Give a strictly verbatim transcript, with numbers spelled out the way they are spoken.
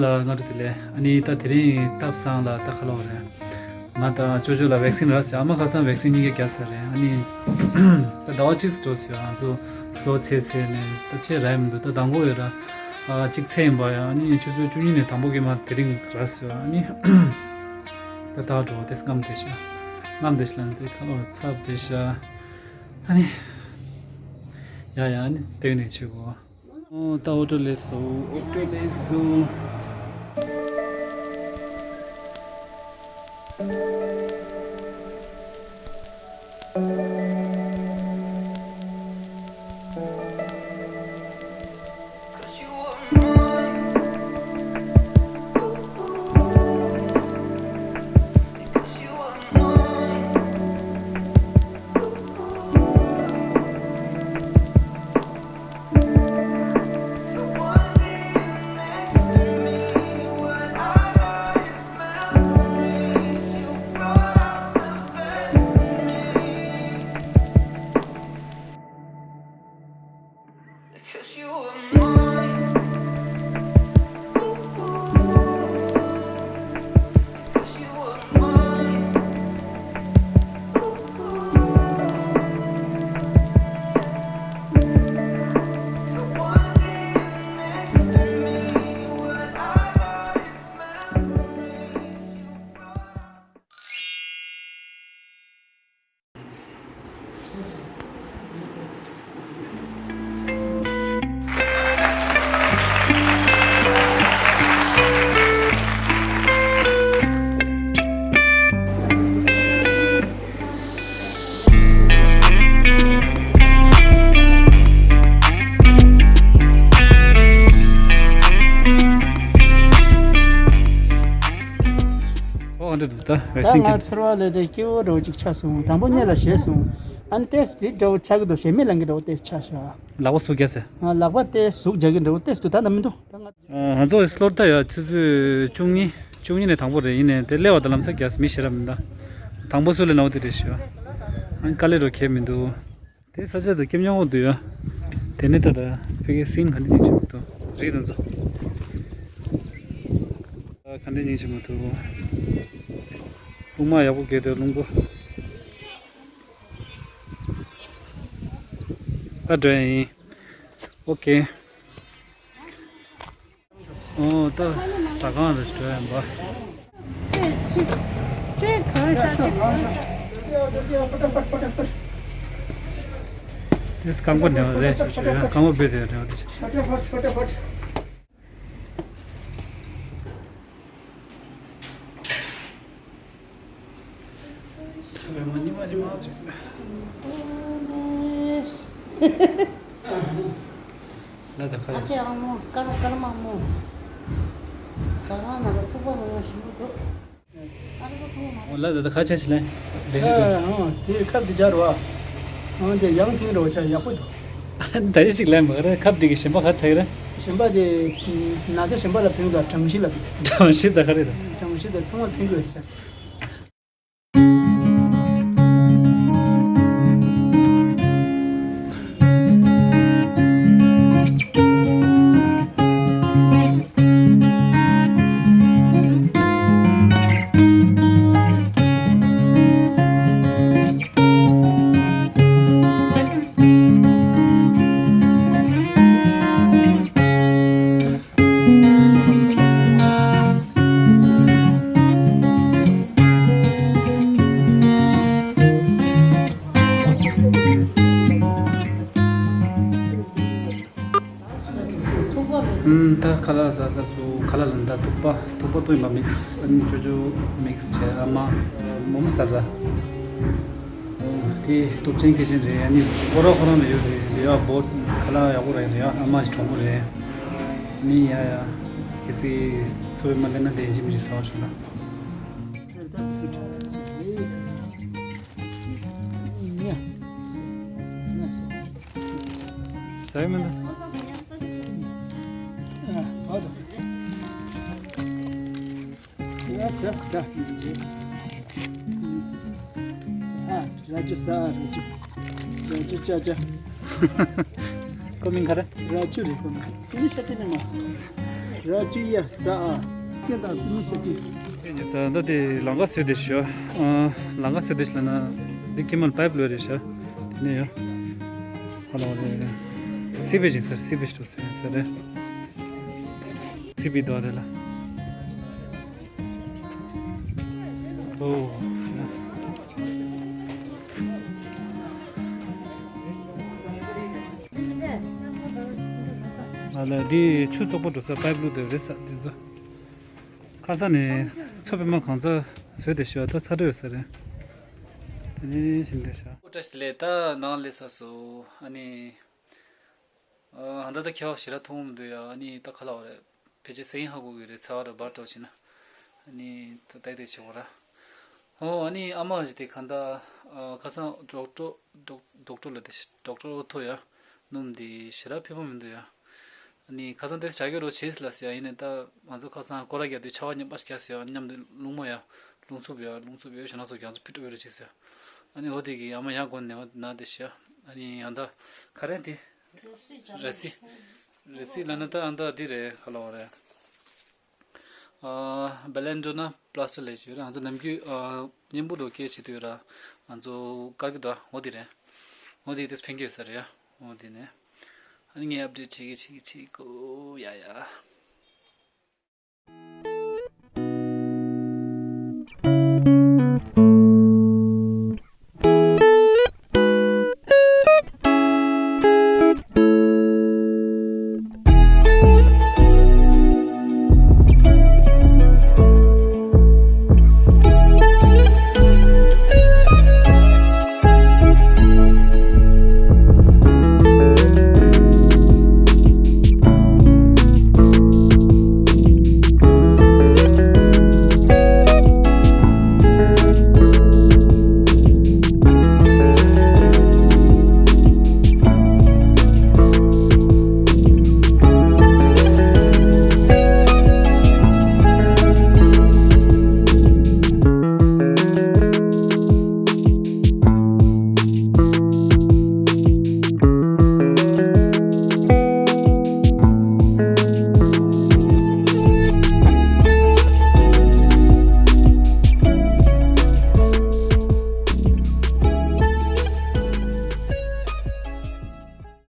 ལ་སྔ་དྲོ་བདེ་ལེགས། ཨ་ནི་ད་དེ་རིང་སྟབས་བཟང་ལ་ད་ག་ལབ་དགོས་རེད། ང་ད་ཅོ་ཅོ་ལ་བེག་སིན་རག་ཟེར། ཨ་མ་ཁ་སང་བེག་སིན་གཉིས་ཀ་བརྒྱབ་ཚར་རེད། ཨ་ནི་ད་ཟླ་བ་གཅིག་འགྲོ་ཟེར། ང་ཚོ་སློབ་ཚད་ཚད་ནས་ད་ཆེ་རག་མི་འདུག་ད་དང་པོ་ཡོད་ར། ཨ་གཅིག་ཚད་ཡིན་པ་ཡ། ཨ་ནི་ཆུ་ཚོད་བཅུ་གཉིས་ནས་དང་པོ་གི་མ་དེ་རིང་རག་ཟེར། ཨ་ནི་ད་ད་འགྲོ་དེ་སྔ་མོ་དེ་ཤ་སྔ་མོ་དེ་ཤ་ལ་ནི་དེ་ཁ་ལོ་ཚབ་དེ་ཤ། ཨ་ནི་ཡ་ཡ། ཨ་ནི་དེ་ནས་ཆུ་གོ་ཨོ་ད་ཨོ་ཊོ་སླེབས་སོང་། ཨོ་ཊོ་སླེབས་སོང་། ཨོ་འདི་འདུག་ད་བེག་སིན་ད་ང་གི་ཚོར་བ་ལས་དེ་སྐྱིད་པོ་འདྲ་བོ་ཅིག་ཆགས་སོང་། དང་པོ་སྔོན་ལ་ཞེད་སོང་། ཨ་ནི་ཏོག་ཙམ་དེ་འདྲ་བོ་ཆགས་ཀྱི་འདུག་ཞེད་མེད་ལངས་ཀྱི་འདྲ་བོ་ཏོག་ཙམ་ཆགས་ཤག་ལག་པ་ཟུག་རྒྱག་ཟེར། ང་ལག་པ་དེ་ཟུག་རྒྱག་གི་འདྲ་བོ་ཏོག་ཙམ་འདུག་ད་ད་མི་འདུག་ད་ང་། ང་ཚོ་སློབ་གྲྭ་ཡ་ཆུ་ཚོད་བཅུ་གཉིས། བཅུ་གཉིས་ནས་དང་པོ་རེད། ཡིན་ནའི་དེ་སླེབས་པ་དང་ལམ་སང་རྒྱག་མི་ཤེས་རབས་མི་འདུག་དང་པོ་སུ་ལས་ནའོ་དེ་རེད་ཤག་ཨ་ནི་དཀའ་ལས་རོ་ཁྱད་མི་འདུག་དེ་ས་ཆ་དུ་སྐྱིད་ཉམས་པོ་འདུག་ཡ། དེ་ནས་ད་ལྟ་ཕ་གིའི་སིན་ག་འདྲ་ཡིན་ཞིག་འདུག་རི་དང་ཚོ། ག་འདྲ་ཡིན་ཞིག་མ་འདུག་དབུ་མ་ཡག་པོ་གས་དེ་རླུང་པོ། ད་འགྲོ་ཡ་ཡིན། ཨོ་ཁེ། ཨོ་ད་ཟ་ཁང་རེ་འགྲོ་ཡ་ཡིན་པ། དེ་རྐང་པ་ནས་རེད། རྐང་པ་བེད་དེ་རེད། ཚོད་མ་ཉི་མ་ཉི་མ་ཅིག་ལ་ད་ཁ། ཨ་ཅེ་ཨ་མོ་ཀར་ཀར་མ་མོ། ཟ་ཁང་ནང་ལ་ཐུག་པ་མང་པོ་ཞིག་འདུག་ཨ་རི་ཀ་ཐུག་མ། ལ་ད་ད་ཁ་ཆེ་ཞིག་ལེན། འདྲེ་ཞིག་ཨ་ཨ་དེ་ཁབ་དེ་སྦྱར་བ། ཨ་དེ་ཡང་ཐིང་རོ་ཆ་ཡག་པོ་འདུག་ད་ཡི་ཞིག་ལེན་མ་རེད། ཁབ་དེ་གི་ཞིམ་པ་ཁ་ཆག་རེད། ཞིམ་པ་དེ་ན་ཚ་ཞིམ་པ་ལ་ཕན་གྱི་འདུག་གྲང་གཞི་ལ་ཕན། གྲང་གཞི་ད་ག་རེད། གྲང་གཞི་ད་ཚང་མ་ཕན་གྱི་ཡོད་ས། ཐུག་པ་རེད། ཨུམ། ད་ཁ་ལག་ཟ་ཟ་སུ་ཁ་ལག་ལ་ད་ཐུག་པ་ཐུག་པ་ཏོ་ཡིན་པ་མིག་སི། ཨ་ནི་ཅོ་ཅོ་མིག་སི་བྱས། ཨ་མ་མོ་མོ་ཟ་ཟ། དེ་སྟོབས་ཆེན་སྐད་ཆེན་རེད། ཨ་ནི་ཁོ་རང་ཁོ་རང་ལ་ཡོད་རེད། ལེ་ཡ་བོ་ཁ་ལག་ཡག་པོ་རེད། ལེ་ཡ་ཨ་མ་ཞིག་གྲོང་པོ་རེད། ཨ་ནི་ཡ་ཡ་གལ་སྲིད་འཚོ་བའི་མ་ལེན་ན་དེ་ཡིན་གཅིག་མིན་གཅིག་ཟ་བ་ཞིག་ལ། ཟ་ཡི་མི་འདུག་ཡ་ཟ་ཟ་ད། ཟ་ར་ཅུ་ཟ་ར་ཅུ། ར་ཅུ་ཅ་ཅ། ཁོ་མིང་ག་རེ། ར་ཅུ་རེད་ཁོ་མིང་། སུ་ནི་ཤ་ཏི་ནི་མ་སུ། ར་ཅི་ཡ་ས་ཨ། སྐད་དང་སི་ནི་ཤ་ཅི། ཨེ་ཉི་ས་ད་དེ་ལང་ཀ་སོད་དེ་ཤོ། ཨ་ལང་ཀ་སོད་དེ་ཤ་ལ་ན་འདི་ཀི་མལ་པའིབ་ལོས་རེད་ཤ། དེ་ནས་ཡོ། ཧ་ལ་བ་རེད། སི་བེ་ཞིག་ས་སི་བེ་ཤོ་ས་ས་རེད། སི་བེ་དོ་རེད་ལ། ཨོ། ཨ་ལ་འདི་ཆུ་བཙོག་པོ་འགྲོ་ས་པའིབ་ལུག་དེ་རེད་ས་དེ་ཚོ། ཁ་སང་ནས་མཚོ་པདྨ་གངས་རྫ་བཟོས་ཏེ་ཤོག་ད་ཚ་དྲོད་ཡོད་ས་རེད། དེ་ནས་ཞིམ་འདྲ་ཤག་ཨོ་བཀྲ་ཤིས་བདེ་ལེགས། ད་ནང་སླེབས་ཚར་སོང་། ཨ་ནི། ཨ་ད་ད་ཁྱེད་ཞེ་དྲག་མཐོང་མི་འདུག་ཡ། ཨ་ནི་ད་ཁ་ལག་རེད། ཕལ་ཆེར་སེམས་ཧ་གོ་གི་རེད། ཚ་བ་རེད་འབར་ཏོ་ཕྱིན་ན། ཨ་ནི་ད་ཏག་ཏག་བྱེད་དགོས་ར། ཨོ་ཨ་ནི་ཨ་མ་ཞིག་དེ་ག་ད་ཨ་ཁ་སང་ཌོག་ཊར་ཌོག་ཌོག་ཊར་ལ་དེ་ཌོག་ཊར་ཨོ་ཐོ་ཡ། སྣུམ་དེ་ཞེ་དྲག་ཕན་པོ་མི་འདུག་ཡ། ཨ་ནི་ཁ་སང་དེ་བྱ་རྒྱུ་རོགས་བྱེད་ལ་ཟེར་ཡ། ཡིན་ནའི་ད་ང་ཚོ་ཁ་སང་སྐོར་ར་རྒྱག་དུས་ཆར་པ་མཉམ་པ་རྒྱག་ཟེར་ཡ། མཉམ་དུ་རླུང་མོ་ཡ། རླུང་འཚུབ་ཡ། རླུང་འཚུབ་ཡ་ཞེ་ན་ཚོ་རྒྱ་མཚོ་ཕི་ཏྲོ་བེ་རོ་བྱེད་ཟེར་ཡ། ཨ་ནི་འོ་དེ་གི་ཨ་མ་ཡང་དགོན་ནས་ན་དེ་ཤ། ཨ་ནི་ཡང་ད་ག་རེ་དེ། ར་སི། ར་སི་ལ་ན་ད་ཨ་ད་དེ་རེད། ག་ལ་བ་རེད། ཨ་བེ་ལན་ཌོ་ན་པ་ལ་སི་ཊར་ལས་བྱོས་ར། ང་ཚོ་ནམ་རྒྱུན་ཨ་གཉེན་པོ་འགྲོ་སྐད་བྱེད་དུས་ར། ང་ཚོ་དཀར་གི་དོ་འོ་དེ་རེད། འོ་དེ་དེ་ཕན་གི་ཡོད་ས་རེད་ཡ། འོ་དེ་ནས་ཨ་ནི་ངས་ཨབ་ཌེཊ་བྱེད་གི་བྱེད་གི་བྱེད་གོ་ཡ་ཡ།